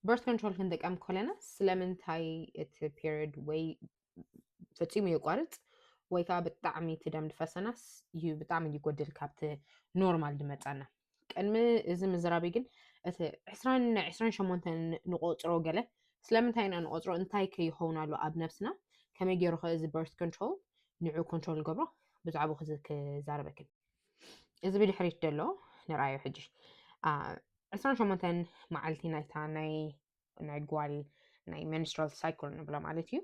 birth control ክንጥቀም ከለና ስለምንታይ እቲ period ወይ ፈጺሙ የቋርጽ ወይ ከዓ ብጣዕሚ እቲ ደም ዝፈሰናስ እዩ ብጣዕሚ ይጎድል ካብቲ ኖርማል ዝመጻና። ቅድሚ እዚ ምዝራቢ ግን እቲ ዕስራን ዕስራን ሸሞንተን ንቆጽሮ ገለ ስለምንታይ ኢና ንቆጽሮ እንታይ ከይኸውን ኣሎ ኣብ ነብስና ከመይ ገይሩ ከ እዚ birth control ንዑ control ገብሮ ብዛዕባ ክዛረበክን እዚ ብድሕሪት ዘሎ ንርኣዮ ሕጂ ዕስራን ሸሞንተን መዓልቲ ናይታ ናይ ናይ ጓል ናይ menstrual cycle ንብሎ ማለት እዩ።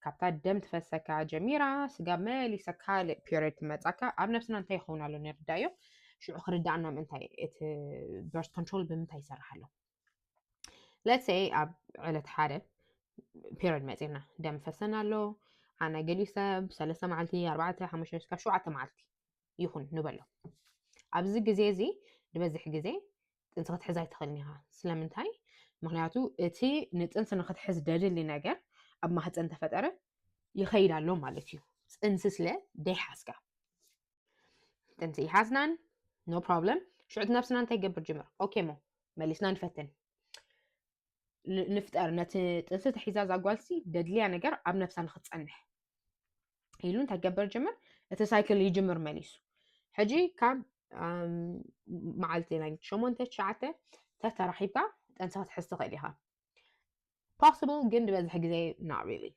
ካብታ ደም ትፈሰካ ጀሚራ ስጋብ መሊሳ ካልእ period ትመጻካ ኣብ ነብስና እንታይ ይኸውን ኣሎ ንርዳዮ። ሽዑ ክርዳእና ምእንታይ እቲ birth control ብምንታይ ይሰርሕ ኣሎ። Let's say ኣብ ዕለት ሓደ period መጺና ደም ፈሰና ኣሎ። ኣነ ገሊኡ ሰብ ሰለስተ መዓልቲ፣ ኣርባዕተ፣ ሓሙሽተ፣ እስካብ ሸውዓተ መዓልቲ ይኹን ንበሎ። ኣብዚ ግዜ እዚ ዝበዝሕ ግዜ ጥንሲ ክትሕዝ ኣይትኽእልን ኢኻ። ስለምንታይ? ምክንያቱ እቲ ንጥንሲ ንክትሕዝ ደድሊ ነገር ኣብ ማህፀን ተፈጠረ ይኸይድ ኣሎ ማለት እዩ። ጥንሲ ስለ ደይሓዝካ ጥንሲ ይሓዝናን no problem። ሽዑ እቲ ነብስና እንታይ ገብር ጅምር? ኦኬ ሞ መሊስና ንፈትን ንፍጠር ነቲ ጥንሲ ተሒዛ ዛጓልሲ ደድልያ ነገር ኣብ ነብሳ ንክትፀንሕ ኢሉ እንታይ ገብር ጅምር? እቲ cycle ይጅምር መሊሱ። ሕጂ ካብ መዓልቲ ናይ ሸሞንተ ትሽዓተ ተተራኺብካ ጥንሲ ክትሕዝ ትኽእል ኢኻ። Possible ግን ዝበዝሕ ግዜ not really።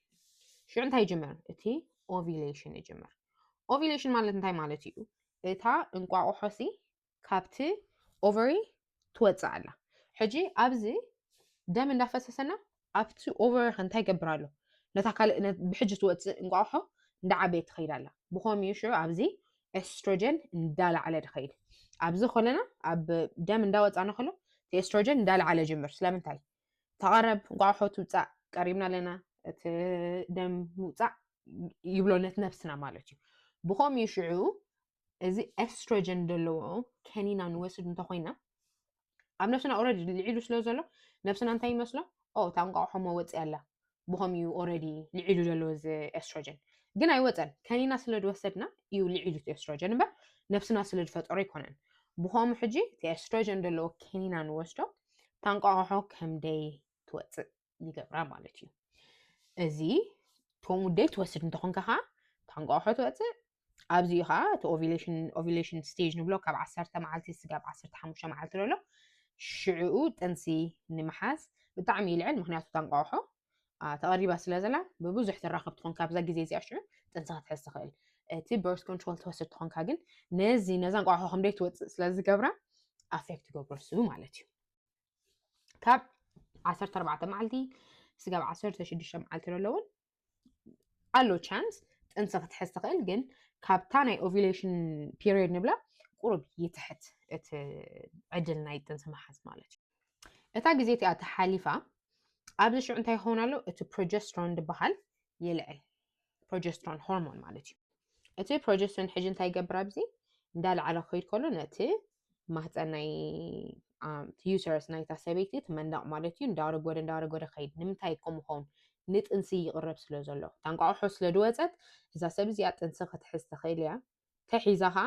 ሽዑ እንታይ ይጅምር? እቲ ovulation ይጅምር። Ovulation ማለት እንታይ ማለት እዩ? እታ እንቋቑሖሲ ካብቲ ovary ትወፅእ ኣላ። ሕጂ ኣብዚ ደም እንዳፈሰሰና ኣብቲ ovary እንታይ ይገብር ኣሎ? ነታ ካልእ ብሕጂ ትወፅእ እንቋቑሖ እንዳዓበየት ትኸይድ ኣላ። ብኸምኡ እዩ ሽዑ ኣብዚ estrogen እንዳላዕለ ድኸይድ። ኣብዚ ከለና ኣብ ደም እንዳወፃና ከሎ እቲ estrogen እንዳላዕለ ጅምር። ስለምንታይ? ተቐረብ እንቋቑሖ ትውፃእ ቀሪብና ኣለና እቲ ደም ምውፃእ ይብሎ ነት ነብስና ማለት እዩ። ብኸምኡ እዩ ሽዑ እዚ estrogen ዘለዎ ከኒና ንወስድ እንተኮይና ኣብ ነብስና already ልዒሉ ስለ ዘሎ ነብስና እንታይ ይመስሎ? ኦ እታ እንቋቑሖ መወፂ ኣላ። ብኸምኡ እዩ already ልዒሉ ዘሎ እዚ estrogen ግን ኣይወፀን። ከኒና ስለ ዝወሰድና እዩ ልዒሉ እቲ estrogen እምበር ነብስና ስለ ዝፈጠሮ ኣይኮነን። ብኸምኡ ሕጂ እቲ estrogen ዘለዎ ከኒና ንወስዶ እታ እንቋቑሖ ከምደይ ትወፅእ ይገብራ ማለት እዩ። እዚ ከምኡ ደይ ትወስድ እንተኾንካ ከዓ እታ እንቋቑሖ ትወፅእ። ኣብዚ እዩ ከዓ እቲ ovulation ovulation stage ንብሎ ካብ ዓሰርተ መዓልቲ ስጋብ ዓሰርተ ሓሙሽተ መዓልቲ ዘሎ ሽዕኡ ጥንሲ ንምሓዝ ብጣዕሚ ይልዕል። ምክንያቱ እታ እንቋቑሖ ተቐሪባ ስለ ዘላ ብብዙሕ ትራኸብ ትኾን ካብዛ ግዜ እዚኣ ሽዑ ጥንሲ ክትሕዝ ትኽእል። እቲ birth control ትወስድ ትኾንካ ግን ነዚ ነዛ እንቋቑሖ ከምደይ ትወፅእ ስለ ዝገብራ affect ይገብሮ እሱ ማለት እዩ። ካብ ዓሰርተ ኣርባዕተ መዓልቲ ስጋብ ዓሰርተ ሽዱሽተ መዓልቲ ዘለውን ኣሎ chance ጥንሲ ክትሕዝ ትኽእል ግን ካብታ ናይ ovulation period ንብላ ቁሩብ ይትሕት እቲ ዕድል ናይ ጥንሲ ምሓዝ ማለት እዩ። እታ ግዜ እቲኣ ተሓሊፋ ኣብዚ ሽዑ እንታይ ይኸውን ኣሎ? እቲ progesterone ዝበሃል ይልዕል። Progesterone hormone ማለት እዩ። እቲ progesterone ሕጂ እንታይ ይገብር ኣብዚ እንዳለዓለ ክኸይድ ከሎ ነቲ ማህፀን ናይ uterus ናይታ ሰበይቲ እቲ መንደቕ ማለት እዩ እንዳወረጎደ እንዳወረጎደ ከይድ ንምንታይ ከምኡ ኸውን ንጥንሲ ይቕረብ ስለ ዘሎ ታንቋቑሖ ስለ ድወፀት እዛ ሰብ እዚኣ ጥንሲ ክትሕዝ ትኽእል እያ። ተሒዛ ከዓ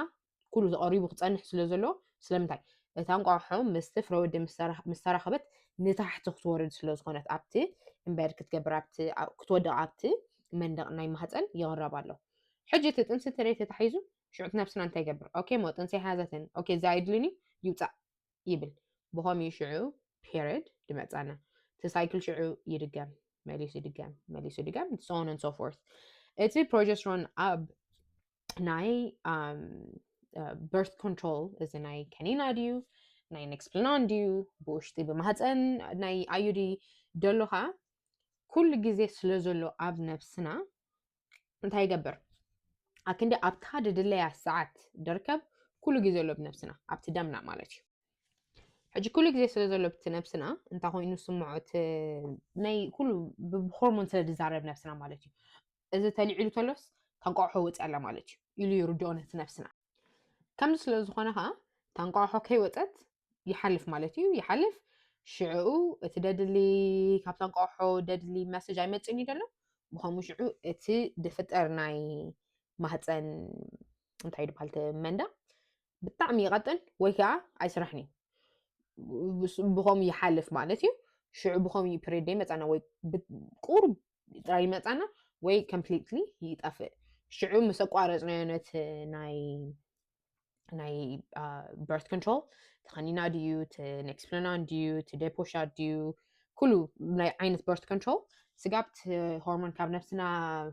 ኩሉ ተቐሪቡ ክፀንሕ ስለ ዘሎ ስለምንታይ እታ እንቋቑሖ ምስቲ ፍረወዲ ምስ ተራኸበት ንታሕቲ ክትወርድ ስለ ዝኾነት ኣብቲ እምበር ክትገብር ክትወድቕ ኣብቲ መንደቕ ናይ ማህፀን ይቕረብ ኣሎ። ሕጂ እቲ ጥንሲ ትሬት ተታሒዙ ሽዑ እቲ ነብስና እንታይ ይገብር? ኦኬ ሞ ጥንሲ ኣይሓዘትን፣ ኦኬ እዚ ኣይድልን እዩ ይውፃእ ይብል። ብኸምኡ ሽዑ period ድመፃና እቲ cycle ሽዑ ይድገም መሊሱ ይድገም መሊሱ ይድገም so on and so forth። እቲ progesterone ኣብ ናይ birth control እዚ ናይ ከኒና ድዩ ናይ Nexplanon ድዩ ብውሽጢ ብማህፀን ናይ IUD ደሎ ከዓ ኩሉ ግዜ ስለ ዘሎ ኣብ ነብስና እንታይ ይገብር? ኣክንዲ ኣብታ ድድለያ ሰዓት ደርከብ ኩሉ ግዜ ኣሎ ብነብስና ኣብቲ ደምና ማለት እዩ። ሕጂ ኩሉ ግዜ ስለ ዘሎ ብቲ ነብስና እንታይ ኮይኑ ስምዖ እቲ ናይ ኩሉ ብሆርሞን ስለ ዝዛረብ ነብስና ማለት እዩ። እዚ ተልዒሉ ተሎስ ታንቋቑሖ ወፂ ኣላ ማለት እዩ ኢሉ ይርድኦ ነቲ ነብስና። ከምዚ ስለ ዝኾነ ከዓ ታንቋቑሖ ከይወፀት ይሓልፍ ማለት እዩ። ይሓልፍ ሽዕኡ እቲ ደድሊ ካብ ታንቋቑሖ ደድሊ መሰጅ ኣይመፅእን እዩ ዘሎ። ብኸምኡ ሽዑ እቲ ድፍጠር ናይ ማህፀን እንታይ ድበሃል መንዳ ብጣዕሚ ይቐጥን ወይ ከዓ ኣይስራሕን እዩ። ብኸምኡ ይሓልፍ ማለት እዩ። ሽዑ ብኸምኡ ፕሬድ ይመፃና ወይ ቁሩብ ጥራይ ይመፃና ወይ completely ይጠፍእ። ሽዑ ምስ ኣቋረፅናዮ ነቲ ናይ ናይ birth control ተኸኒና ድዩ፣ እቲ Nexplanon ድዩ፣ እቲ Depo shot ድዩ፣ ኩሉ ናይ ዓይነት birth control ስጋብ እቲ ሆርሞን ካብ ነብስና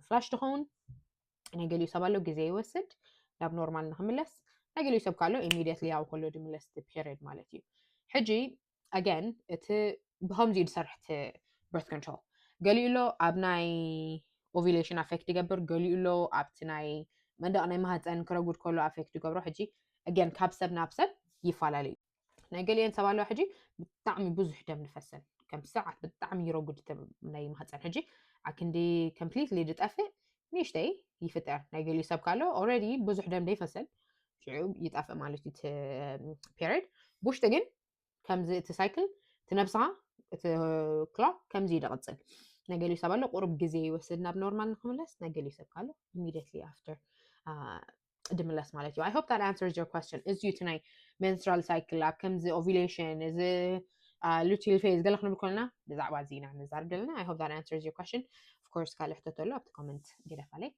flush ትኸውን። ናይ ገሊኡ ሰብ ኣሎ ግዜ ይወስድ ናብ ኖርማል ንክምለስ፣ ናይ ገሊኡ ሰብ ካሎ immediately ያው ከሎ ድምለስ period ማለት እዩ። ሕጂ again እቲ ብከምዚ እዩ ዝሰርሕ እቲ birth control። ገሊኡ ኣሎ ኣብ ናይ ovulation affect ይገብር፣ ገሊኡ ኣሎ ኣብቲ ናይ መንደቕ ናይ ማህፀን ክረጉድ ከሎ affect ይገብሮ። ሕጂ again ካብ ሰብ ናብ ሰብ ይፈላለዩ። ናይ ገሊአን ሰብ ኣለዋ ሕጂ ብጣዕሚ ብዙሕ ደም ንፈሰን ከም ሰዓት ብጣዕሚ ይረጉድ ናይ ማህፀን። ሕጂ ኣክንዲ completely ዝጠፍእ ንእሽተይ ይፍጠር። ናይ ገሊኡ ሰብ ካሎ already ብዙሕ ደም ደይፈሰን ሽዑ ይጠፍእ ማለት እዩ period። ብውሽጢ ግን ከምዚ እቲ cycle እቲ ነብስኻ እቲ clock ከምዚ ይደቕፅል። ናይ ገሊኡ ሰብ ኣሎ ቁሩብ ግዜ ይወስድ ናብ ኖርማል ንክምለስ፣ ናይ ገሊኡ ሰብ ካሎ immediately after ድምለስ ማለት እዩ። I hope that answers your question። እዚ እዩ እቲ ናይ menstrual cycle ኣብ ከምዚ ovulation እዚ luteal phase ገለ ክንብል ከለና ብዛዕባ እዚ ኢና ንዛረብ ዘለና። I hope that answers your question። Of course ካልእ ሕቶ ተሎ ኣብቲ comment ግደፋለይ።